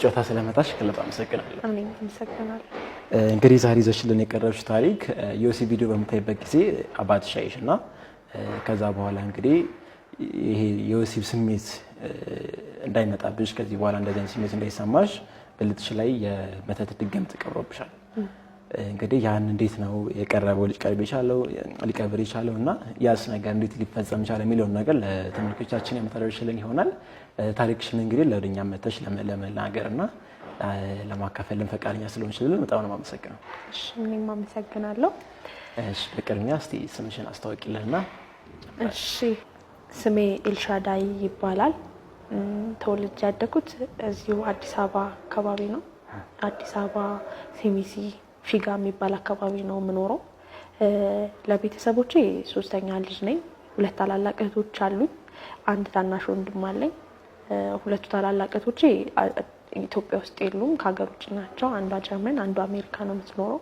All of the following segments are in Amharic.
ጨዋታ ስለመጣሽ ከልብ አመሰግናለሁ። እኔም አመሰግናለሁ። እንግዲህ ዛሬ ይዘሽልን የቀረብሽ ታሪክ የወሲብ ቪዲዮ በምታይበት ጊዜ አባትሽ አየሽ እና ከዛ በኋላ እንግዲህ ይሄ የወሲብ ስሜት እንዳይመጣብሽ፣ ከዚህ በኋላ እንደዚህ አይነት ስሜት እንዳይሰማሽ ብልትሽ ላይ የመተት ድግምት ቀብሮብሻል። እንግዲህ ያን እንዴት ነው የቀረበው ሊቀርብ የቻለው ሊቀብር የቻለው እና ያስ ነገር እንዴት ሊፈጸም ቻለ የሚለውን ነገር ለተመልካቾቻችን የምታደርሽልን ይሆናል። ታሪክሽን እንግዲህ ለወደኛ መተሽ ለመናገር እና ለማካፈልን ፈቃደኛ ስለሆንሽልን በጣም ነው የማመሰግነው። እሺ፣ እኔም አመሰግናለሁ። እሺ፣ በቅድሚያ እስቲ ስምሽን አስታውቂልንና። እሺ፣ ስሜ ኤልሻዳይ ይባላል። ተወልጄ ያደኩት እዚሁ አዲስ አበባ አካባቢ ነው። አዲስ አበባ ሲኤምሲ ፊጋ የሚባል አካባቢ ነው የምኖረው። ለቤተሰቦቼ ሶስተኛ ልጅ ነኝ። ሁለት ታላላቅ እህቶች አሉኝ። አንድ ታናሽ ወንድም አለኝ። ሁለቱ ታላላቅ እህቶቼ ኢትዮጵያ ውስጥ የሉም፣ ከሀገር ውጭ ናቸው። አንዷ ጀርመን፣ አንዷ አሜሪካ ነው የምትኖረው።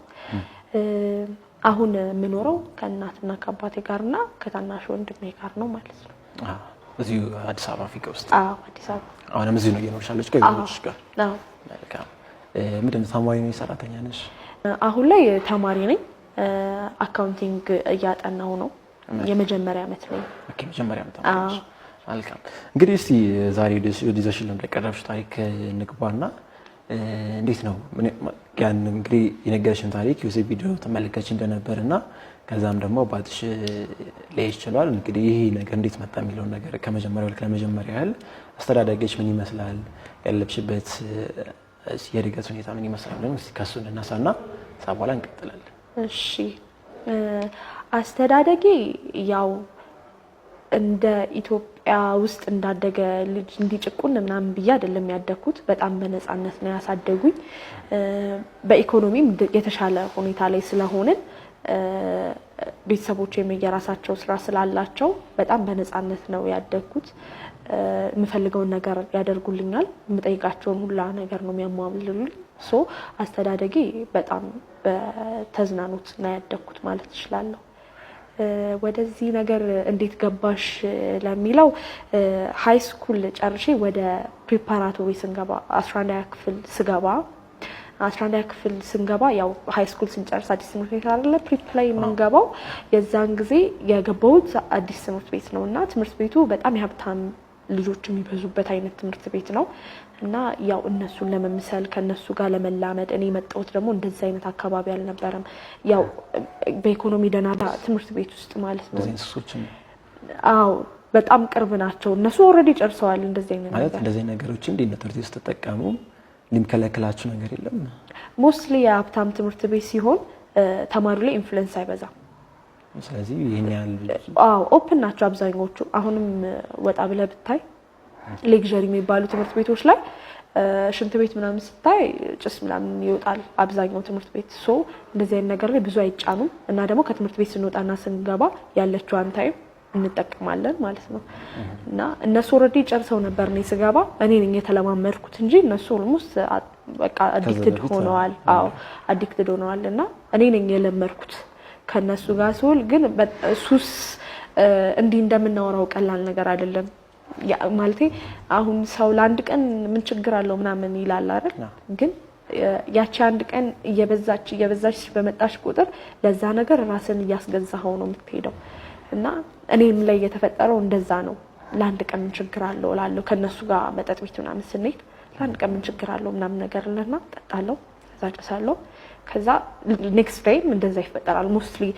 አሁን የምኖረው ከእናትና ከአባቴ ጋርና ከታናሽ ወንድሜ ጋር ነው ማለት ነው። እዚሁ አዲስ አበባ ፊጋ ውስጥ? አዎ፣ አዲስ አበባ። አሁንም እዚሁ ነው እየኖርሽ ያለሽ ከቤተሰቦችሽ ጋር? አዎ። መልካም። ምንድን ነው፣ ተማሪ ነው፣ ሰራተኛ ነሽ? አሁን ላይ ተማሪ ነኝ። Accounting እያጠናሁ ነው። የመጀመሪያ ዓመት ነኝ። Okay፣ መጀመሪያ ዓመት ተማሪ ነሽ። መልካም። እንግዲህ እስቲ ዛሬ ወደ ይዘሽልን ወደ ታሪክ እንግባና እንዴት ነው ያን እንግዲህ የነገረሽን ታሪክ የወሲብ ቪዲዮ ተመልከች እንደነበር እና ከዛም ደግሞ አባትሽ ሊያይሽ ችሏል። እንግዲህ ይህ ነገር እንዴት መጣ የሚለውን ነገር ከመጀመሪያው ልክ ለመጀመሪያ ያህል አስተዳደገች ምን ይመስላል፣ ያለብሽበት የእድገት ሁኔታ ምን ይመስላል ብለን እስቲ ከሱ እንነሳና ከዛ በኋላ እንቀጥላለን። እሺ፣ አስተዳደጌ ያው እንደ ኢትዮጵያ ውስጥ እንዳደገ ልጅ እንዲጭቁን ምናምን ብዬ አይደለም ያደግኩት። በጣም በነፃነት ነው ያሳደጉኝ። በኢኮኖሚም የተሻለ ሁኔታ ላይ ስለሆንን፣ ቤተሰቦቼም የራሳቸው ስራ ስላላቸው በጣም በነፃነት ነው ያደግኩት። የምፈልገውን ነገር ያደርጉልኛል። የምጠይቃቸውን ሁላ ነገር ነው የሚያሟሉልኝ። So አስተዳደጌ በጣም በተዝናኖት ነው ያደግኩት ማለት እችላለሁ። ወደዚህ ነገር እንዴት ገባሽ ለሚለው high school ጨርሼ ወደ preparatory ስንገባ፣ 11ኛ ክፍል ስገባ፣ 11ኛ ክፍል ስንገባ፣ ያው high school ስንጨርስ አዲስ ትምህርት ቤት አይደለ prep ላይ የምንገባው? የዛን ጊዜ የገባሁት አዲስ ትምህርት ቤት ነው እና ትምህርት ቤቱ በጣም የሀብታም ልጆች የሚበዙበት አይነት ትምህርት ቤት ነው። እና ያው እነሱን ለመምሰል፣ ከእነሱ ጋር ለመላመድ፣ እኔ የመጣሁት ደግሞ እንደዚህ አይነት አካባቢ አልነበረም። ያው በኢኮኖሚ ደህና ትምህርት ቤት ውስጥ ማለት ነው። እንደዚህ አይነት ሱሶችን አዎ፣ በጣም ቅርብ ናቸው። እነሱ already ጨርሰዋል እንደዚህ አይነት ማለት ነገር። እንደዚህ አይነት ነገሮችን እንዴት ነው ትምህርት ቤት ውስጥ ተጠቀሙ ሊከለክላችሁ ነገር የለም? Mostly የሀብታም ትምህርት ቤት ሲሆን ተማሪው ላይ influence አይበዛም። ስለዚህ ይህን ያህል አዎ፣ open ናቸው አብዛኞቹ። አሁንም ወጣ ብለህ ብታይ luxury የሚባሉ ትምህርት ቤቶች ላይ ሽንት ቤት ምናምን ስታይ ጭስ ምናምን ይወጣል አብዛኛው ትምህርት ቤት። So እንደዚህ አይነት ነገር ላይ ብዙ አይጫኑም። እና ደግሞ ከትምህርት ቤት ስንወጣና ስንገባ ያለችዋን time እንጠቀማለን ማለት ነው። እና እነሱ already ጨርሰው ነበር እኔ ስገባ፣ እኔ ነኝ የተለማመድኩት እንጂ እነሱ almost በቃ addicted በፊት ሆነዋል። አዎ፣ addicted ሆነዋል እና እኔ ነኝ የለመድኩት ከነሱ ጋር ስውል። ግን ሱስ እንዲህ እንደምናወራው ቀላል ነገር አይደለም። ማለቴ አሁን ሰው ለአንድ ቀን ምን ችግር አለው ምናምን ይላል አይደል? ግን ያቺ አንድ ቀን እየበዛች እየበዛች በመጣች ቁጥር ለዛ ነገር ራስን እያስገዛኸው ነው የምትሄደው። እና እኔም ላይ የተፈጠረው እንደዛ ነው። ለአንድ ቀን ምን ችግር አለው እላለሁ። ከእነሱ ጋር መጠጥ ቤት ምናምን ስንሄድ ለአንድ ቀን ምን ችግር አለው ምናምን ነገር እልና ጠጣለሁ፣ ከዛ ጨሳለሁ። ከዛ next day ም እንደዛ ይፈጠራል። Mostly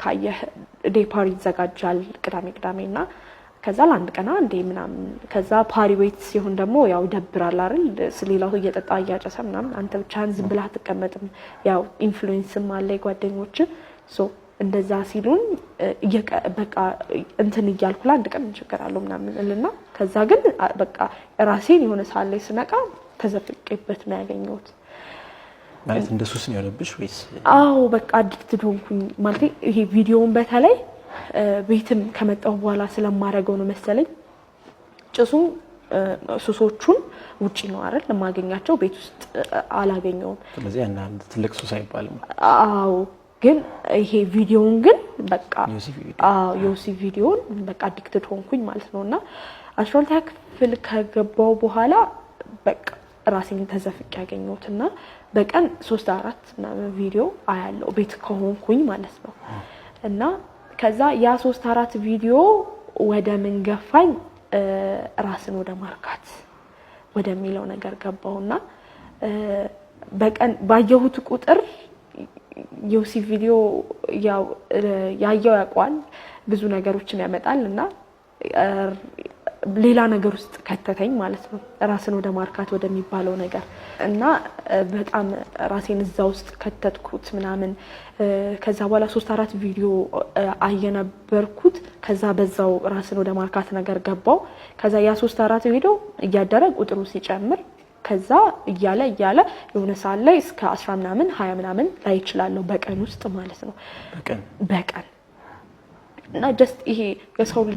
ካየህ day party ይዘጋጃል ቅዳሜ ቅዳሜ እና ከዛ ለአንድ ቀና እንዴ ምናምን፣ ከዛ ፓሪ ቤት ሲሆን ደግሞ ያው ይደብራል አይደል? ሌላው እየጠጣ እያጨሰ ምናምን አንተ ብቻህን ዝም ብለህ አትቀመጥም። ያው influence ም አለ የጓደኞች። So እንደዛ ሲሉን በቃ እንትን እያልኩ ለአንድ ቀን ምን ችግር አለው ምናምን እልና ከዛ ግን በቃ ራሴን የሆነ ሰዓት ላይ ስነቃ ተዘፍቄበት ነው ያገኘሁት። ማለት እንደ ሱስ ነው የሆነብሽ ወይስ? አዎ፣ በቃ addicted ሆንኩኝ። ማለት ይሄ ቪዲዮውን በተለይ ቤትም ከመጣሁ በኋላ ስለማደርገው ነው መሰለኝ። ጭሱ ሱሶቹን ውጪ ነው አይደል የማገኛቸው፣ ቤት ውስጥ አላገኘውም። ስለዚህ ያን ያህል ትልቅ ሱስ አይባልም። አዎ፣ ግን ይሄ ቪዲዮውን ግን በቃ የወሲብ ቪዲዮ። አዎ፣ የወሲብ ቪዲዮን በቃ addicted ሆንኩኝ ማለት ነው። እና 12ኛ ክፍል ከገባው በኋላ በቃ ራሴን ተዘፍቄ ያገኘሁት። እና በቀን 3፣ 4 ምናምን ቪዲዮ አያለው ቤት ከሆንኩኝ ማለት ነው። እና ከዛ ያ 3፣ 4 ቪዲዮ ወደ ምን ገፋኝ? ራስን ወደ ማርካት ወደሚለው ነገር ገባውና በቀን ባየሁት ቁጥር የወሲብ ቪዲዮ ያው ያየው ያውቀዋል፣ ብዙ ነገሮችን ያመጣል እና ሌላ ነገር ውስጥ ከተተኝ ማለት ነው፣ ራስን ወደ ማርካት ወደሚባለው ነገር። እና በጣም ራሴን እዛ ውስጥ ከተትኩት ምናምን። ከዛ በኋላ 3፣ 4 ቪዲዮ አየነበርኩት። ከዛ በዛው ራስን ወደ ማርካት ነገር ገባው። ከዛ ያ 3፣ 4 ቪዲዮ እያደረ ቁጥሩ ሲጨምር ከዛ እያለ እያለ የሆነ ሰዓት ላይ እስከ 10 ምናምን 20 ምናምን ላይ ይችላለሁ በቀን ውስጥ ማለት ነው። በቀን? በቀን። እና just ይሄ የሰው ልጅ